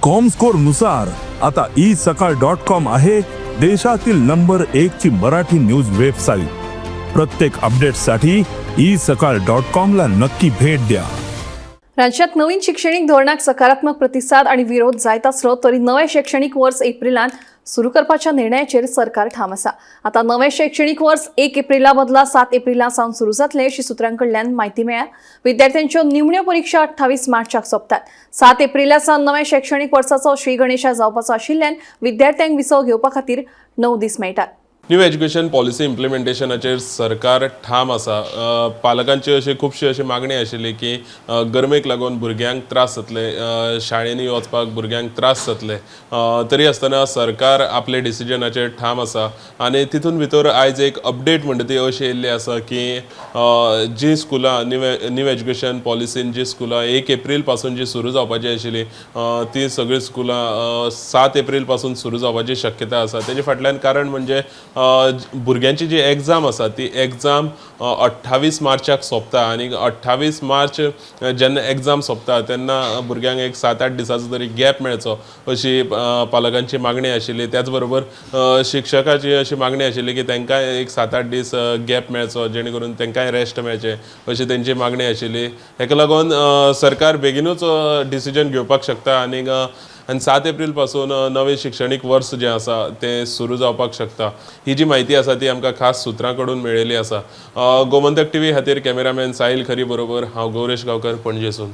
Comscore नुसार आता E सकाळ डॉट कॉम आहे देशातील नंबर एक ची मराठी न्यूज वेबसाईट. प्रत्येक अपडेटसाठी ई सकाळ डॉट कॉम ला नक्की भेट द्या. राज्यात नवीन शिक्षणीक धोरणाक सकारात्मक प्रतिसाद आणि विरोध जायत आसलो तरी नवें शैक्षणीक वर्स एप्रिलांत सुरू करपाच्या निर्णयाचेर सरकार ठाम आसा. आतां नवें शैक्षणीक वर्स 1 एप्रिला बदला 7 एप्रिला सावन सुरू जातलें अशी सुत्रां कडल्यान म्हायती मेळ्ळ्या. विद्यार्थ्यांच्यो निमण्यो परिक्षा 28 मार्चाक सोंपतात. 7 एप्रिला सावन नव्या शैक्षणीक वर्साचो श्री गणेशा जावपाचो आशिल्ल्यान विद्यार्थ्यांक विसव घेवपा खातीर 9 दीस मेळटात. न्यू एज्युकेशन पॉलिसी इम्प्लिमेंटेशनाचेर सरकार ठाम आसा. पालकांची अशी खुबशी अशी मागणी आशिल्ली की गरमेक लागून भुरग्यांक त्रास जातले, शाळेंनी वचपाक भुरग्यांक त्रास जातले. तरी आसतना सरकार आपले डिसिजनाचेर ठाम आसा आनी तितून भितर आयज एक अपडेट म्हणटा ती अशी येयल्ली आसा की जी स्कुलां न्यू न्यू एज्युकेशन पॉलिसीन जी स्कुलां 1 एप्रील पासून जी सुरू जावपाची आशिल्ली, ती सगळीं स्कुलां 7 एप्रील पासून सुरू जावपाची शक्यता आसा. तेजे फाटल्यान कारण म्हणजे भुरग्यांची जी एग्जाम आसा ती एग्जाम 28 मार्चाक सोंपता आनी 28 मार्च जेन्ना एग्जाम सोंपता तेन्ना भुरग्यांक एक 7-8 दिसाचो तरी गॅप मेळचो अशी पालकांची मागणी आशिल्ली. त्याच बरोबर शिक्षकाची अशी मागणी आशिल्ली की तांकांय एक 7-8 दीस गॅप मेळचो, जेणे करून तांकांय रेस्ट मेळचें अशी तेंची मागणी आशिल्ली. हेका लागून सरकार बेगिनूच डिसिजन घेवपाक शकता आनीक आनी 7 एप्रील पासून नवें शिक्षणीक वर्स जें आसा तें सुरू जावपाक शकता. ही जी म्हायती आसा ती आमकां खास सुत्रां कडून मेळिल्ली आसा. गोमंतक टीव्ही खातीर कॅमेरामॅन साहिल खरी बरोबर हांव गौरेश गांवकर, पणजेसून.